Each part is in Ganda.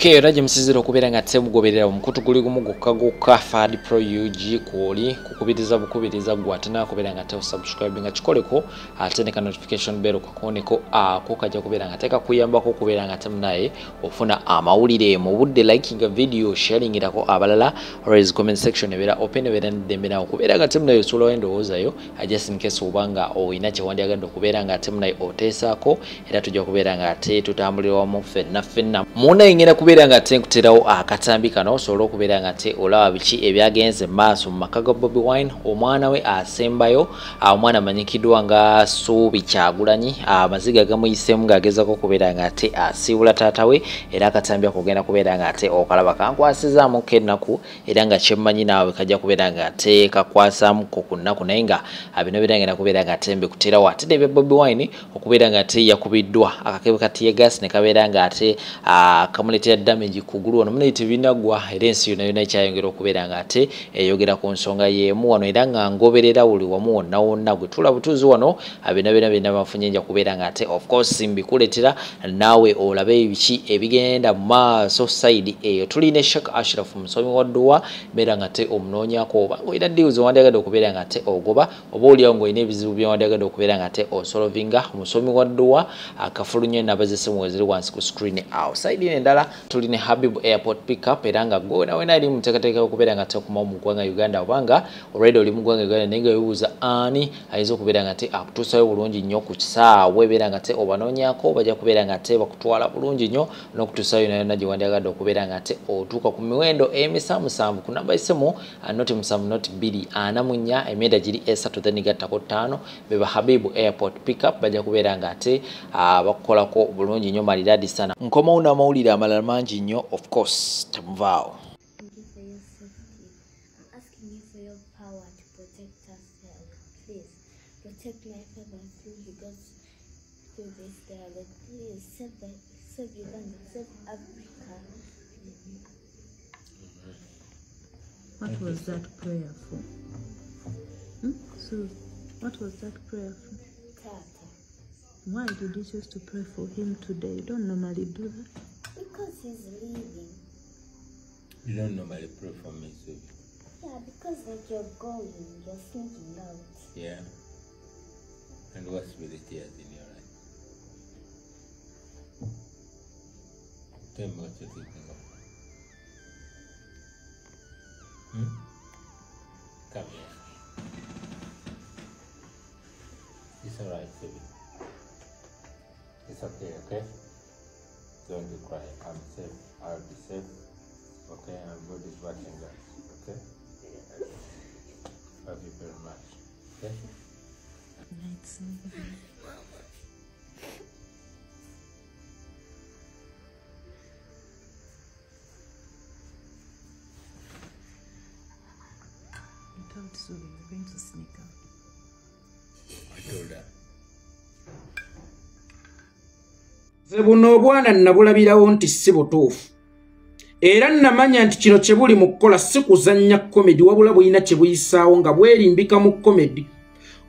Okay, era gye musizira okubeera nga temugoberera omukutu guli gumu gwokka gwokka Fad Pro UG kwoli kukubiriza bukubiriza gwe ate naakubeera nga teosubscribe nga kikoleko ate ne ka notification bell kakooneko ako kajja kubeera nga tekakuyambako okubeera nga temunaye ofuna amawulire mu budde. Likinga video, sharingirako abalala, always comment section ebeera open, ebeera n'eddembe nawe okubeera nga temunaye osuulawo endowoozayo just in case oba nga olina kye wandyagadde okubeera nga temunaye oteesaako, era tujja kubeera nga ate tutambulira wamu ffenna ffenna. Munaye ngenda kubeera nga ate nkuterawo akatambi kano osobola okubeera nga ate olaba biki ebyagenze maaso mu maka ga Bobi Wine, omwana we asembayo, omwana amanyikiddwa nga Suubi Kyagulanyi, amaziga gamuyiseemu ng'agezaako okubeera nga ate asiibula taata we, era akatambi ako ogenda kubeera nga ate okalaba kankwasizaamuko ennaku, era nga kyemmanyi naawe kajja kubeera nga ate kakwasaamuko ku nnaku, naye nga bino beera ngenda kubeera nga ate mbikuterawo. Ate n'ebya Bobi Wine okubeera nga ate yakubiddwa akakebe ka tear gas ne kabeera nga ate kamuleetera damage kugulu wano munaye tebinaggwa, era ensi yonna yonna ekyayongera okubeera nga ate eyogera ku nsonga y'emu wano, era nga ngoberera buli wamu wonna wonna gwe tula butuuzi wano byonna byonna byonna bafunye nja kubeera nga ate of course mbikuleetera naawe olabe biki ebigenda mu maaso side eyo. Tulina Sheikh Ashraf musomi wa dduwa, beera nga ate omunoonyako oba ng'olina deals wandyagadde okubeera nga ate ogoba, oba oliawo ng'olina ebizibu byewandyagadde okubeera nga ate osolovinga. Musomi wa dduwa akafulu nnyo ennamba z'essimu eziri wansi ku screen awo. Side eno endala tulina Habib Airport Pickup, era nga gwe wena wena eri muteekateeka okubeera nga ate okumawo mu ggwanga Uganda, obanga already oli mu ggwanga Uganda naye nga weebuuza ani ayinza okubeera nga ate akutuusayo bulungi nnyo ku kisaawe, beera nga ate obanoonyaako bajja kubeera nga ate bakutwala bulungi nnyo n'okutuusayo yonna yonna gye wandyagadde okubeera nga ate otuuka ku miwendo emisanvu ku namba y'essimu 0 7 0 2 44 emyenda giri 3 then gattako 5. Beba Habib Airport Pickup bajja kubeera nga ate bakukolako bulungi nnyo maliradi sana. Nkomawo n'amawulire amalala mangi nnyo, of course temuvaawo. Thank you for your safety. I'm asking you for your power to protect us there. Please protect my father through he goes through this there. Lord, please save Uganda, save Africa. What was that prayer for? Hmm? So, what was that prayer for? Tata. Why did you choose to pray for him today? You don't normally do that. Because he's leaving. You don't normally pray for me, Subi. Yeah, because like you're going, you're sneaking out. Yeah. And what's with the tears in your eyes? Tell me what you're thinking of. Hmm? Come here. It's alright, Subi. It's okay, okay? Don't you cry. I'm safe. I'll be safe. Okay, and God is watching us. Okay? Love you very much. Okay? Night, Subi. You told Subi you're going to sneak out. I told her. Nze buno obwana nabulabirawo nti si butuufu, era namanya nti kino kye buli mu kukola si kuzannya comedy, wabula bulina kye buyisaawo nga bwerimbika mu comedy.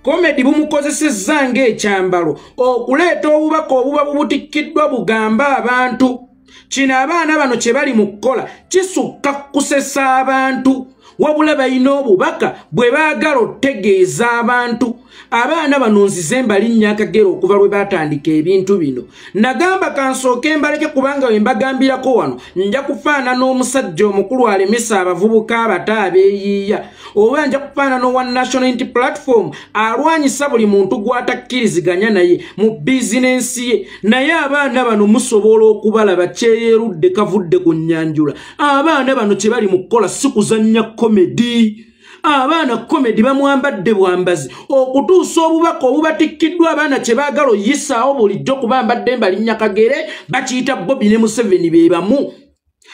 Comedy bumukozesezza ng'ekyambalo okuleeta obubaka obuba bubutikkiddwa bugamba abantu. Kino abaana bano kye bali mu kukola kisukka kusesa abantu, wabula balina obubaka bwe baagala otegeeza abantu. Abaana bano nzize mbalinnya akagero okuva lwe baatandika ebintu bino. Nagamba kansooke mbaleke kubanga we mbagambirako wano nja kufaanana omusajja omukulu alemesa abavubuka abato abeeyiiya, oba nja kufaanana owa National Unity Platform alwanyisa buli muntu gw'atakkiriziganya naye mu bizinensi ye. Naye abaana bano musobola okubalaba kyeyerudde kavudde ku nnyanjula. Abaana bano kye bali mu kukola si kuzannya comedy. Abaana comedy bamwambadde bwambazi okutuusa obubaka obubatikkiddwa abaana kye baagala oyisaawo bulijjo, kuba mbadde mbalinnya kagere bakiyita Bobi ne Museveni be bamu,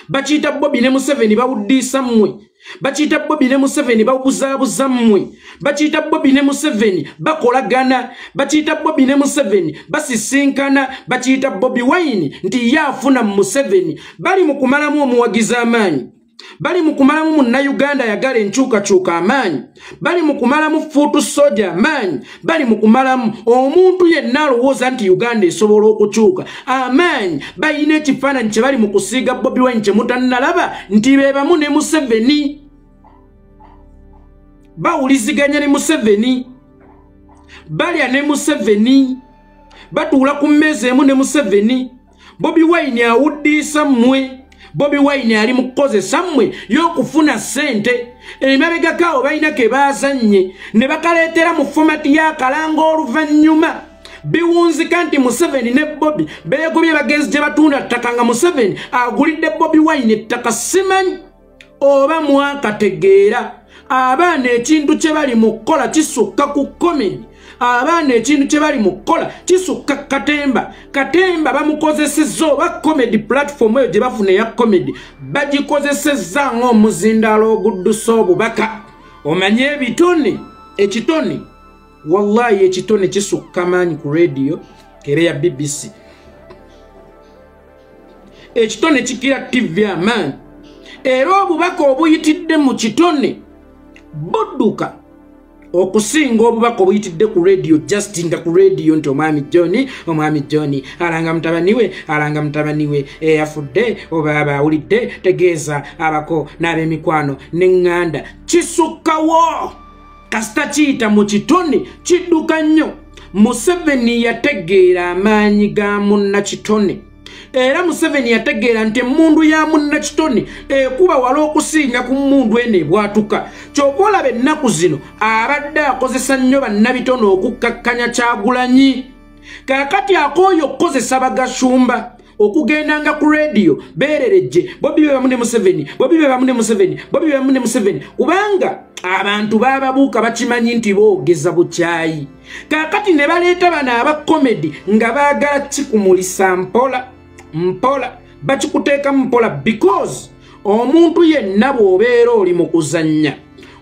bakiyita Bobi ne Museveni bawuddiisa mmwe, bakiyita Bobi ne Museveni babuzaabuza mmwe, bakiyita Bobi ne Museveni bakolagana, bakiyita Bobi ne Museveni basisinkana, bakiyita Bobi Wine nti ye afuna mu Museveni. Bali mu kumalamu omuwagizi amaanyi, Bali mu kumalamu munnayuganda ayagala enkyukakyuka amaanyi. Bali mu kumalamu fuutu soja amaanyi. Bali mu kumalamu omuntu yenna alowooza nti Uganda esobola okukyuka amaanyi. Balina ekifaananyi kye bali mu kusiiga Bobi Wine kye mutannalaba nti be bamu ne Museveni. Bawuliziganya ne Museveni, balya ne Museveni, batuula ku mmeeza emu ne Museveni. Bobi Wine awuddiisa mmwe. Bobi Wine ali mu kukozesa mmwe y'okufuna ssente. Emabegako awo balina ke baazannye ne bakaleetera mu fomati y'akalanga oluvannyuma. Biwunzika nti Museveni ne Bobi beegobye bagenzi gye batunda ttaka nga Museveni agulidde Bobi Wine ettaka. Simanyi oba mwakategeera. Abaana ekintu kye bali mu kukola kisukka ku comedy. Abaana ekintu kye bali mu kukola kisukka katemba. Katemba bamukozesezza oba comedy platform eyo gye bafuna eya comedy bagikozesezza ng'omuzindaalo oguddusa obubaka. Omanye ebitone, ekitone wallahi ekitone kisukka maanyi ku radio kere ya BBC. Ekitone kikira TV amaanyi. Era obubaka obuyitidde mu kitone budduka okusinga obubaka obuyitidde ku radio. Just nga ku radio nti omwami John alanga mutabani we eyafudde oba abawulidde, tegeeza abako n'ab'emikwano n'eŋŋanda. Kisukkawo kasita kiyita mu kitone kidduka nnyo. Museveni yategeera amaanyi ga munnakitone. Era Museveni yategeera nti emmundu ya munnakitone ekuba wala okusinga ku mmundu eno ebwatuka. Ky'oba olaba ennaku zino abadde akozesa nnyo bannabitone okukkakkanya Kyagulanyi. Kaakati akooye okukozesa bagashumba okugendanga ku radio beererejje Bobi be bamu ne Museveni, Bobi be bamu ne Museveni, Bobi be bamu ne Museveni, kubanga abantu bababuuka bakimanyi nti boogeza bukyayi. Kaakati ne baleeta bano aba comedy nga baagala kikumulisa mpola mpola, bakikuteekamu mpola, because omuntu yenna bw'obeera oli mu kuzannya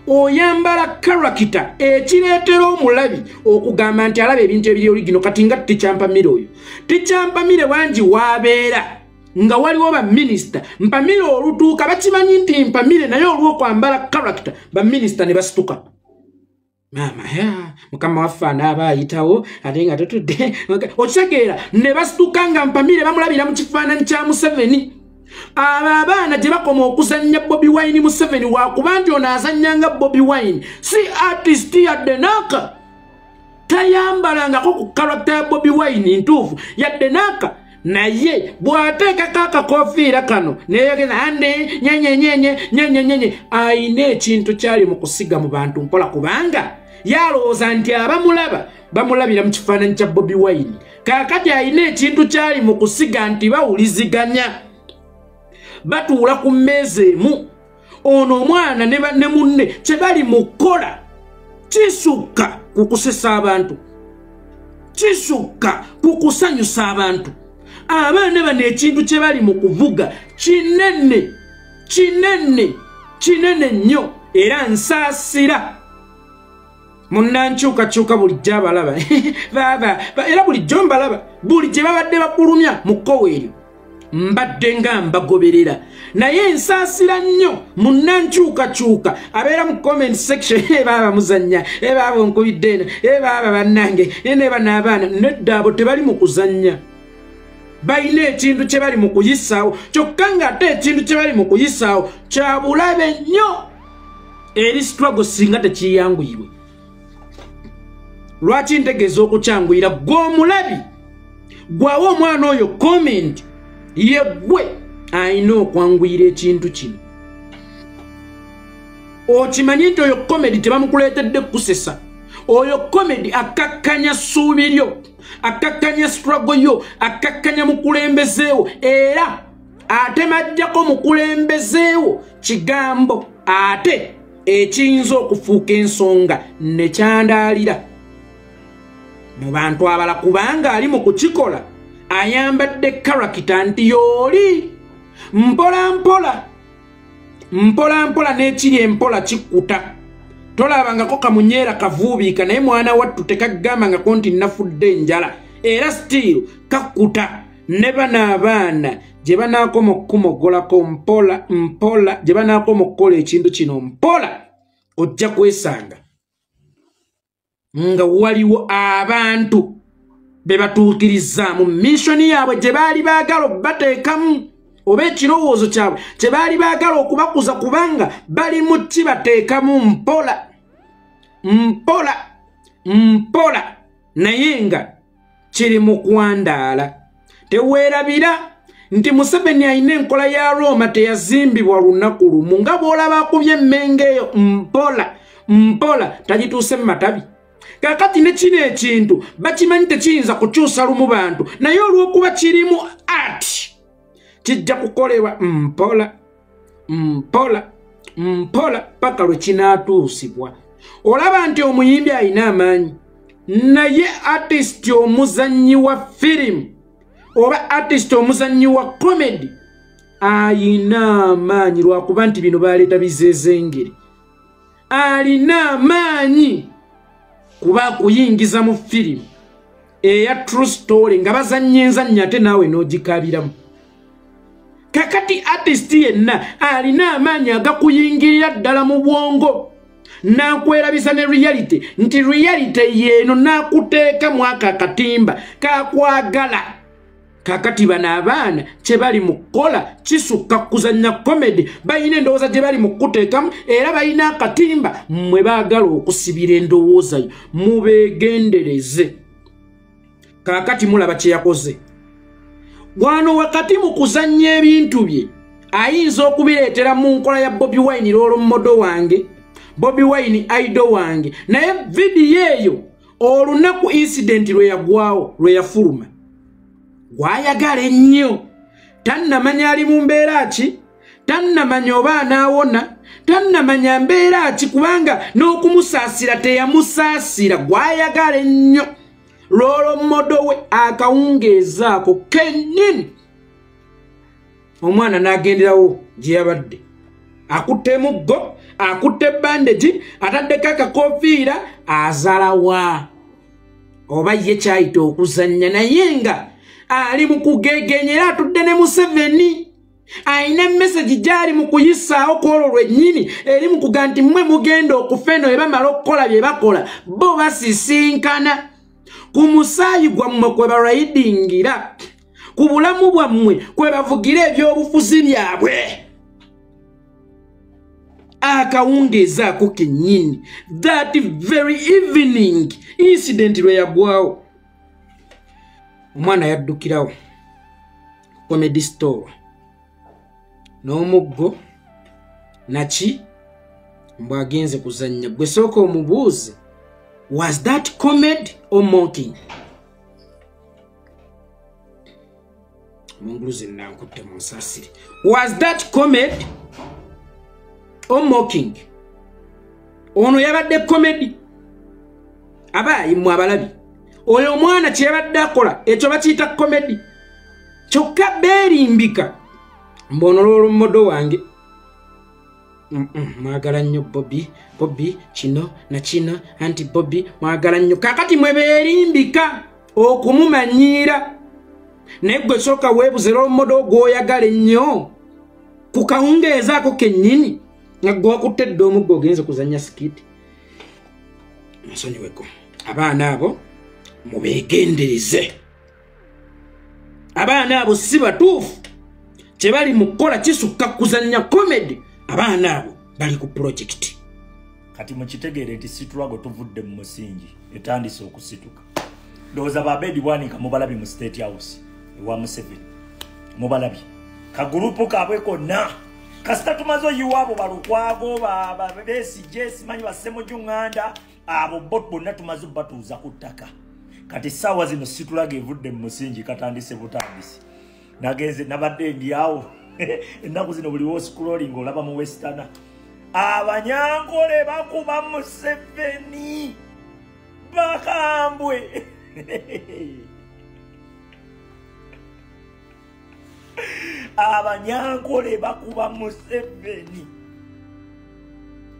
oyambala karakita ekireetera omulabi okugamba nti alaba ebintu ebiri oligino. Kati nga Tikyampamire oyo, Tikyampamire wangi waabeera nga waliwo baminisita Mpamire olutuuka bakimanyi nti Mpamire, naye olw'okwambala karakita baminisita ne basituka. Maama ya mukama waffe anaaba ayitawo ate nga tutudde okitegeera, ne basituka nga Mpamire bamulabira mu kifaananyi kya Museveni. Abo abaana gye bakoma okuzannya Bobi Wine Museveni wakuba nti ono azannya nga Bobi Wine si artist yadde naaka, tayambalangako ku karakita ya Bobi Wine ntuufu yadde naaka, naye bw'ateekako akakofiira kano neyogeza ande nyenyenyenye nyenyenyenye, ayina ekintu kyali mu kusiga mu bantu mpola, kubanga yalowooza nti abamulaba bamulabira mu kifaananyi kya Bobi Wine. Kaakati ayina ekintu kyali mu kusiga nti bawuliziganya, batuula ku mmeeza emu. Ono omwana ne munne kye bali mu kukola kisukka ku kusesa abantu, kisukka ku kusanyusa abantu. Abaana bano ekintu kye bali mu kuvuga kinene kinene kinene nnyo. Era nsaasira munnankyukakyuka bulijjo abalaba baaba, era bulijjo mbalaba buli gye babadde bakulumya mu kkowa eryo mbadde nga mbagoberera, naye nsaasira nnyo munnankyukakyuka abeera mu comment section baaba muzannya, baaba nkubidde eno, baaba bannange, ne bano abaana. Nedda, abo tebali mu kuzannya, balina ekintu kye bali mu kuyisaawo. Kyokka ng'ate ekintu kye bali mu kuyisaawo kya bulabe nnyo eri struggle singa tekiyanguyibwe. Lwaki ntegeeza okukyanguyira? Gwe omulabi gwawa omwana oyo comment, ye ggwe alina okwanguyira ekintu kino. Okimanyi nti oyo comedy tebamukuleetedde kusesa, oyo comedy akkakkanya ssuubi lyo, akkakkanya struggle yo, akkakkanya mukulembezeewo, era ate majjako mukulembezeewo kigambo ate ekiyinza okufuuka ensonga ne kyandaalira mu bantu abala, kubanga ali mu kukikola ayambadde karakita nti y'oli mpola mpola mpola mpola, n'ekiri empola kikkuta. Tolabangako kamunyeera kavuubiika, naye mwana wattu tekagambangako nti nafudde enjala, era sitiiru kakkuta. Ne bano abaana gye banaakoma okukumogolako mpola mpola, gye banaakoma okukola ekintu kino mpola, ojja kwesanga nga waliwo abantu be batuukirizaamu missioni yaabwe gye baali baagala okubateekamu, oba ekirowoozo kyabwe kye baali baagala okubakuza, kubanga bali mu kibateekamu mpola mpola mpola, naye nga kiri mu kwandaala. Teweerabira nti Museveni alina enkola ya Roma teyazimbibwa lunaku lumu, nga bw'olaba akubye emmenge eyo mpola mpola tagituuse mu matabi. Kaakati ne kino ekintu bakimanyi tekiyinza kukyusa lumu bantu, naye olw'okuba kirimu art kijja kukolebwa mpola mpola mpola paka lwe kinaatuusibwa. Olaba nti omuyimbi alina amaanyi, naye artist omuzannyi wa firimu oba artist omuzannyi wa comedy ayina amaanyi, lwakuba nti bino baleeta bizeezengere. Alina amaanyi kuba kuyingiza mu firimu eya true story nga bazannye enzannya ate naawe n'ogikabiramu. Kakati artist yenna alina amaanyi agakuyingirira ddala mu bwongo n'akwerabisa ne reality nti reality yeeno, n'akuteeka mu ako akatimba kakwagala. Kakati bano abaana kye bali mu kukola kisukka kuzannya comedy, balina endowooza gye bali mu kukuteekamu, era balina akatimba mmwe baagala okusibira endowooza yo, mubeegendereze. Kaakati mulaba kye yakoze wano wakati mu kuzannya ebintu bye, ayinza okubireetera mu nkola ya Bobi Wine role model wange, Bobi Wine idol wange, naye vidiyo eyo olunaku incident lwe yagwawo, lwe yafuluma, gwayagala ennyo, tannamanya ali mu mbeera ki, tannamanya oba anaawona, tannamanya mbeera ki, kubanga n'okumusaasira teyamusaasira. Gwayagala ennyo role model we akawungeezaako kennyini, omwana n'agenderawo gye yabadde akutte emuggo, akutte bandage, ataddeko akakofiira, azalawa oba ye kyayita okuzannya, naye nga ali mu kugegenya era atudde ne Museveni. Alina message gy'ali mu kuyisaawo ku olwo lwennyini, eri mu kuga nti mmwe mugenda okufa eno, bwe bamala okukola bye bakola bo basisinkana ku musaayi gwammwe kwe balayidingira, ku bulamu bwammwe kwe bavugira ebyobufuzi byabwe. Akawungeezaako kennyini, that very evening incident lwe yagwawo, omwana yaddukirawo comedy store n'omuggo naki mbwagenze kuzannya. Gwe sooka omubuuze, was that comedy or mocking? Munguluze nankutte mu nsasire. Was that comedy or mocking? Ono yabadde comedy? Abaayi mmwe abalabi, oyo omwana kye yabadde akola ekyo bakiyita comedy? Kyokka beerimbika mbono role model wange, mwagala nnyo Bobi, Bobi kino na kino, anti Bobi mwagala nnyo. Kakati mwe beerimbika okumumanyiira, naye gwe sooka weebuze role model gw'oyagala ennyo ku kawungeezaako kennyini nga gwe wakutte dda omuggo ogenze kuzannya skit. Nsonyiweko, abaana abo mubeegendereze, abaana abo si batuufu, kye bali mu kukola kisukka kuzannya comedy. Abaana abo bali ku project. Kati mukitegeere nti situlago tuvudde mu musingi, etandise okusituka. Ndowooza babedi bwanika mubalabye mu State House ewa Museveni, mubalabye kagurupu kaabwe konna. Kasita tumaze oyiwa abo Balukwago, Besigye, simanyi Bassemuju Nganda, abo bo bonna tumaze batuuza ku ttaka. Kati essaawa zino situlago evudde mu musingi, katandise butandisi. Nagenze nabadde ndi awo ennaku zino buli woscrolling olaba mu Westerner abanyankole bakuba Museveni bakambwe. Abanyankole bakuba Museveni.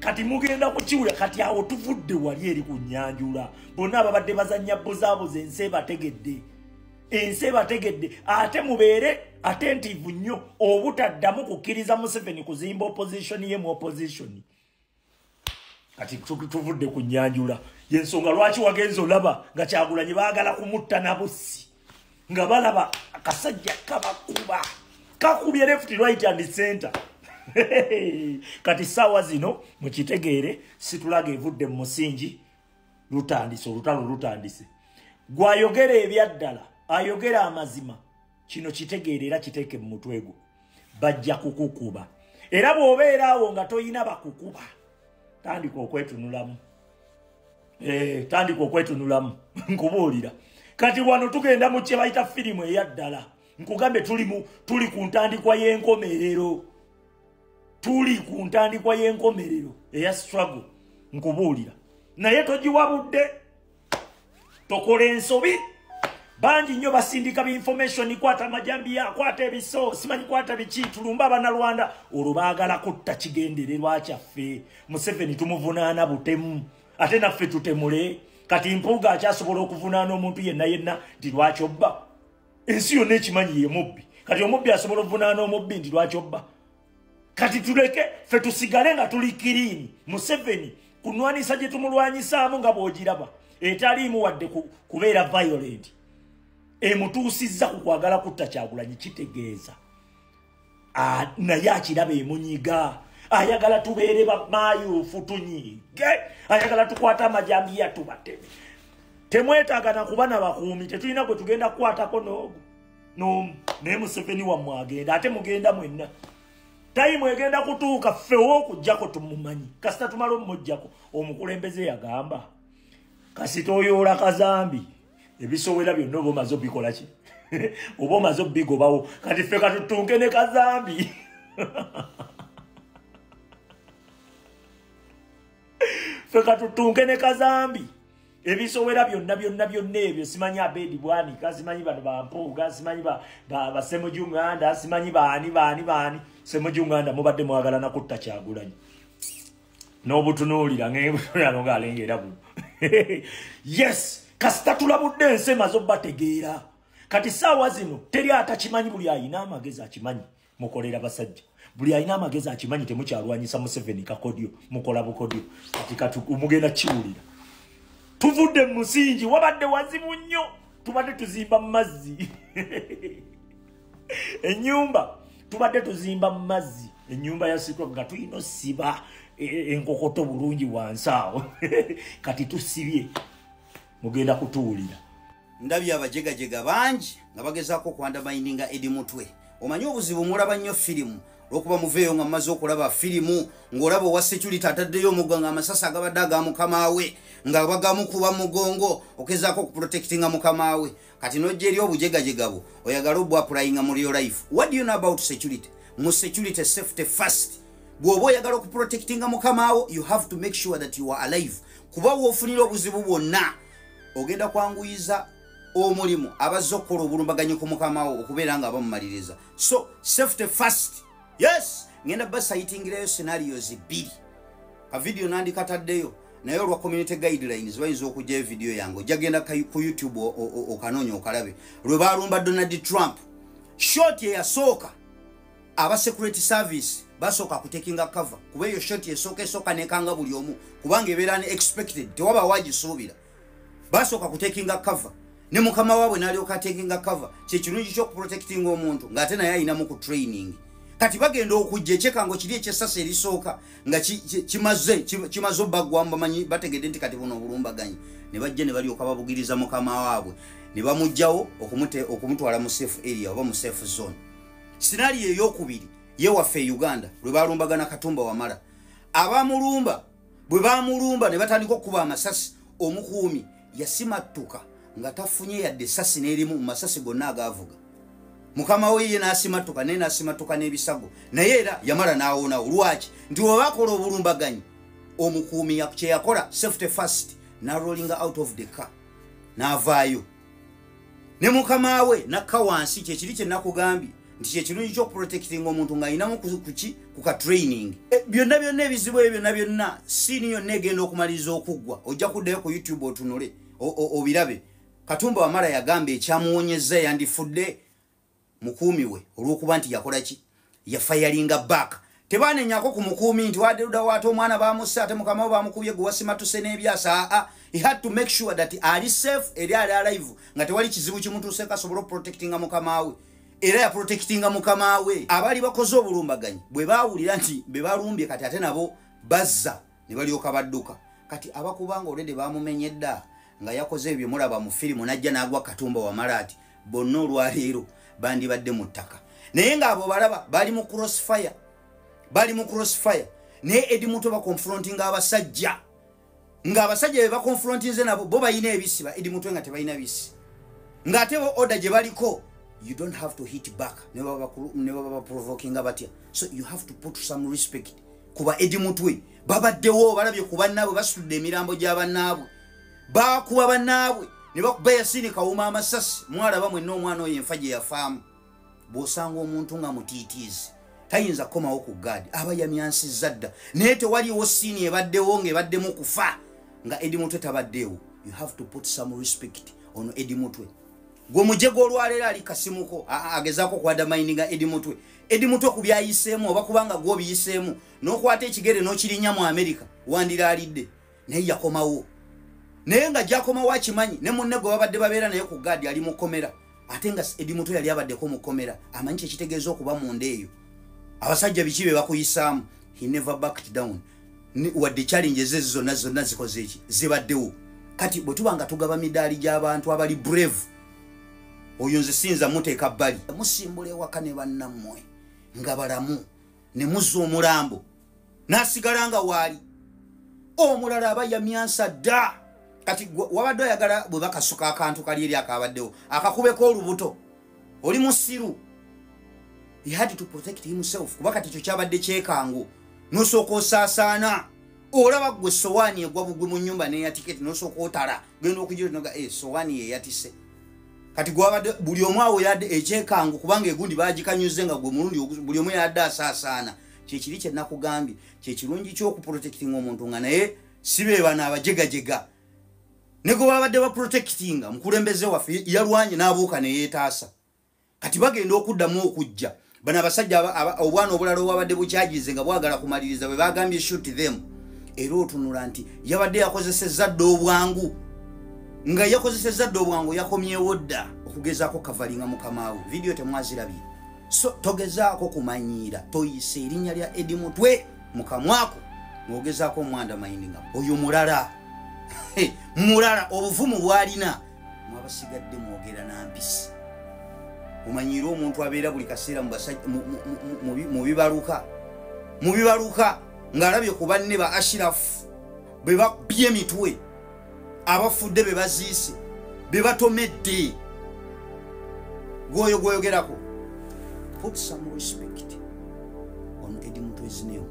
Kati mugenda kukiwulira. Kati awo tuvudde wali eri ku nnyanjula, bonna ababadde bazannya buzaabuza ensi ebategedde. Ensi ebategedde, ate mubeere attentive nnyo obutaddamu kukkiriza Museveni kuzimba opposition ye mu opposition. Kati tuvudde ku nnyanjula yensonga lwaki wagenza olaba nga Kyagulanyi baagala kumutta na bussi, nga balaba akasajja kabakuba kakubye left, right and center. Kati saawa zino mukitegeere, situlaga evudde mu musingi, lutandise olutalo, lutandise. Gwayogera ebyaddala, ayogera amazima, kino kitegeere era kiteeke mu mutwe gwo, bajja kukukuba. Era bw'obeera awo nga toyina bakukuba, tandika okwetunulamu, tandika okwetunulamu, nkubuulira. Kati wano tugenda mu kye bayita firimu eyaddala. Nkugambe tuli ku ntandikwa y'enkomerero, tuli ku ntandikwa y'enkomerero eya struggle, nkubuulira. Naye togiwabudde, tokola ensobi. Bangi nnyo basindika bi information, kwata amajambiya, kwata ebiso, simanyi kwata biki, tulumba Abannalwanda. Olwo baagala kutta kigendererwa kyaffe. Museveni tumuvunaana butemu, ate naffe tutemule. Kati Mpuuga akyasobola okuvunaana omuntu yenna yenna nti lwaki obba? Ensi yonna ekimanyi ye mubbi. Kati omubbi asobola okuvunaana omubbi nti lwaki obba? Kati tuleke ffe tusigale nga tuli clean. Museveni kunwanisa gye tumulwanyisaamu nga bw'ogiraba etaliimu wadde kubeera violent, emutuusizza ku kwagala kutta Kyagulanyi, kitegeeza naye akiraba emunyiga. Ayagala tubeere bamayufu, tunyige, ayagala tukwate amajambiya tubateme. Temwetaaga na kuba nabakuumi, tetulina gwe tugenda kukwatako n'ogu n'omu. Naye Museveni wammwe agenda, ate mugenda mwenna. Time egenda kutuuka ffewo okuggyako tumumanyi. Kasita tumala omuggyako, omukulembeze yagamba kasita oyoola kazambi, ebisowera byonna oba omaze obikola ki, oba omaze obigobawo. Kati ffe katutunke ne kazambi, ffe katutunke ne kazambi, ebisowera byonna byonna byonna ebyo, simanyi Abedi Bwanika, simanyi bano Bampuuga, simanyi Basemuju Nganda, simanyi baani baani baani. Semuju Nganda mubadde mwagala nakutta Kyagulanyi n'obutunuulira ng'alengera buno. Yes, kasita tulabudde ensi emaze obbategeera. Kati saawa zino teri atakimanyi, buli ayina amagezi akimanyi mukolera basajja, buli ayina amagezi akimanyi temukyalwanyisa Museveni kakodyo, mukola bukodyo. Kati kati mugenda kiwulira. Tuvudde mu musingi, wabadde wazibu nnyo, tubadde tuzimba mu mazzi ennyumba, tubadde tuzimba mu mazzi ennyumba ya Sikwa, nga tulina osiba enkokoto bulungi wansi awo. Kati tusibye, mugenda kutuwulira. Ndabye abajegajega bangi nga bagezaako okwandamayininga Edi Mutwe. Omanyi obuzibu, mulaba nnyo firimu, olwokuba muveeyo nga mumaze okulaba firimu, ng'olaba owa security ataddeyo omugga nga amasasi agabadde aga mukama we nga bagamukuba mugongo okezaako okuprotectinga mukama we. Kati n'ojja eri obujegajega bwo oyagala obwapplyinga mu real life. What do you know about security? Mu security, safety first. Bw'oba oyagala okuprotectinga mukama wo, you have to make sure that you are alive, kuba w'ofunira obuzibu bwonna ogenda kwanguyiza omulimu abazze okukola obulumbaganyi ku mukama wo okubeera nga bamumaliriza. So safety first. Yes, ngenda basayitingirayo scenarios bbiri. Ka video nandikataddeyo, naye olwa community guidelines bayinza okugyayo video yange. Ojja genda ku YouTube okanoonya okalabe lwe balumba Donald Trump. Shot eyasooka, aba security service basooka kutekinga cover, kuba eyo shot esooka esooka nekanga buli omu, kubanga ebeera ne expected, tewaba wagisuubira. Basooka kutekinga cover, ne mukama waabwe n'alyoka atekinga cover. Kyekirungi ky'okuprotectinga omuntu ng'ate naye ayinamu ku training. Kati bagenda okujja, ekyekango kiri ekyessasi erisooka nga kimaze obbaggwamu, bamanyi bategedde nti kati buno obulumbaganyi, ne bajja ne balyoka babugiriza mukama waabwe ne bamuggyawo okumutwala mu safe area oba mu safe zone. Scenario eyokubiri yewaffe e Uganda, lwe balumbagana Katumba Wamala. Abamulumba bwe bamulumba ne batandika okukuba amasasi, omukuumi yasimattuka nga tafunye yadde essasi n'erimu mu masasi gonna agaavuga. Mukama we ye n'asimattuka, naye n'asimattuka n'ebisago, naye era yamala n'awonawo. Lwaki? Nti bwe bakola obulumbaganyi, omukuumi kye yakola, safety first, n'arollinga out of the car n'avaayo, ne mukama we nakka wansi. Kyekiri kye nakugambye nti kyekirungi ky'okuprotectinga omuntu ng'ayinamu kuki, ku ka training. Byonna byonna ebizibu ebyo byonna byonna, scene yonna egenda okumaliriza okuggwa, ojja kuddayo ku YouTube otunule obirabe. Katumba Wamala yagamba ekyamuwonyezza yandifudde mukuumi we olw'okuba nti yakola ki, yafayalinga back. Tebanenyako ku mukuumi nti wadde ludda waate omwana bamusse ate mukama we bamukubye gwe wasimatuse n'ebyasa. Aa, he had to make sure that ali safe eri ali alive nga tewali kizibu kimutuuseeko asobole okuprotectinga mukama we. Era yaprotectinga mukama we. Abaali bakoze obulumbaganyi bwe baawulira nti be balumbye kati ate nabo bazza ne balyoka badduka. Kati abakubanga olwedde bamumenye dda nga yakoze ebyo mulaba mu firimu n'ajja n'agwa Katumba Wamala ati bonna olwaleero bandibadde mu ttaka. Naye ng'abo balaba bali mu crossfire, bali mu crossfire. Naye Eddie Mutwe bakonfrontinga abasajja, ng'abasajja be bakonfrontinze nabo bo balina ebisiba, Eddie Mutwe nga tebalina bisi, ng'ate bo order gye baliko you don't have to hit back ne baba baprovokinga batya. So you have to put some respect kuba Eddie Mutwe babaddewo balabye ku bannaabwe, basitudde emirambo gya bannaabwe, bakuba bannaabwe ne bakuba Yasini Kawuma amasasi. Mwalaba mwenna omwana oyo enfa gye yafaamu. Bw'osanga omuntu nga mutiitiizi tayinza kukomawo ku gaadi, aba yamyansizza dda. Naye tewaliwo siini ebaddewo ng'ebaddemu kufa nga Eddie Mutwe tabaddeewo. You have to put some respect ono Eddie Mutwe. Gwe mujego olwaleero ali kasimuko agezaako okwadamayininga Eddie Mutwe. Eddie Mutwe ku byayiseemu oba kubanga gw'obiyiseemu n'okwata ekigere n'okirinnya mu Amerika wandiraalidde, naye yakomawo. Naye nga gy'akomawo akimanyi ne munne gwe babadde babeera naye ku gaadi ali mu kkomera, ate nga Eddie Mutwe yali abaddeko mu kkomera, amanyi kyekitegeeza okuba munda eyo. Abasajja biki be bakuyisaamu. He never backed down. Wadde challenges ezo zonna zonna zikoze eki zibaddewo. Kati bwe tuba nga tugaba midaali gy'abantu abali brave, oyo nze siyinza muteeka bbali. Musimbula ewaka ne bannammwe nga balamu ne muzza omulambo n'asigala nga waali. Omulala aba yamyansa dda. Kati wabadde oyagala bwe bakasuka akantu kali eri akabaddewo akakubeko olubuto, oli musiru. He had to protect himself kuba kati ekyo kyabadde kyekango. N'osooka osaasaana, olaba gwe sowaani egwa bugwe mu nnyumba n'eyatiketi, n'osooka otala genda okugira noga sowaani yeyatise. Kati gwabadde buli omu awo yadde ekyekango kubanga egundi baagikanyuze nga gwe mulundi buli omu yadde asaasaana. Kyekiri kye nakugambye, kyekirungi ky'okuprotectinga omuntu nga naye si be bano abajegajega. Ne gwe babadde baprotectinga mukulembeze waffe yalwanye n'abuuka ne yeetaasa. Kati bagenda okuddamu okujja bano abasajja obwana obulala obwabadde bukyagize nga bwagala kumaliriza bwe bagambye shoot them. Era otunula nti yabadde yakozesezza dda obwangu, nga yakozesezza dda obwangu yakomyewo dda okugezaako kavalinga mukama we. Vidiyo temwazirabye, so togezaako kumanyiira, toyise erinnya lya Eddie Mutwe mu kamwako ng'ogezaako omwandamayininga. Oyo mulala mulala obuvumu bw'alina mwabasigadde mwogera na mpisi. Omanyiire omuntu abeera buli kaseera mu bibaluka ng'alabye ku banne ba Ashirafu bwe babbye emitwe, abafudde be baziise, be batomedde. Gwoyo gwoyogerako. Put some respect on Eddie Mutwe's name.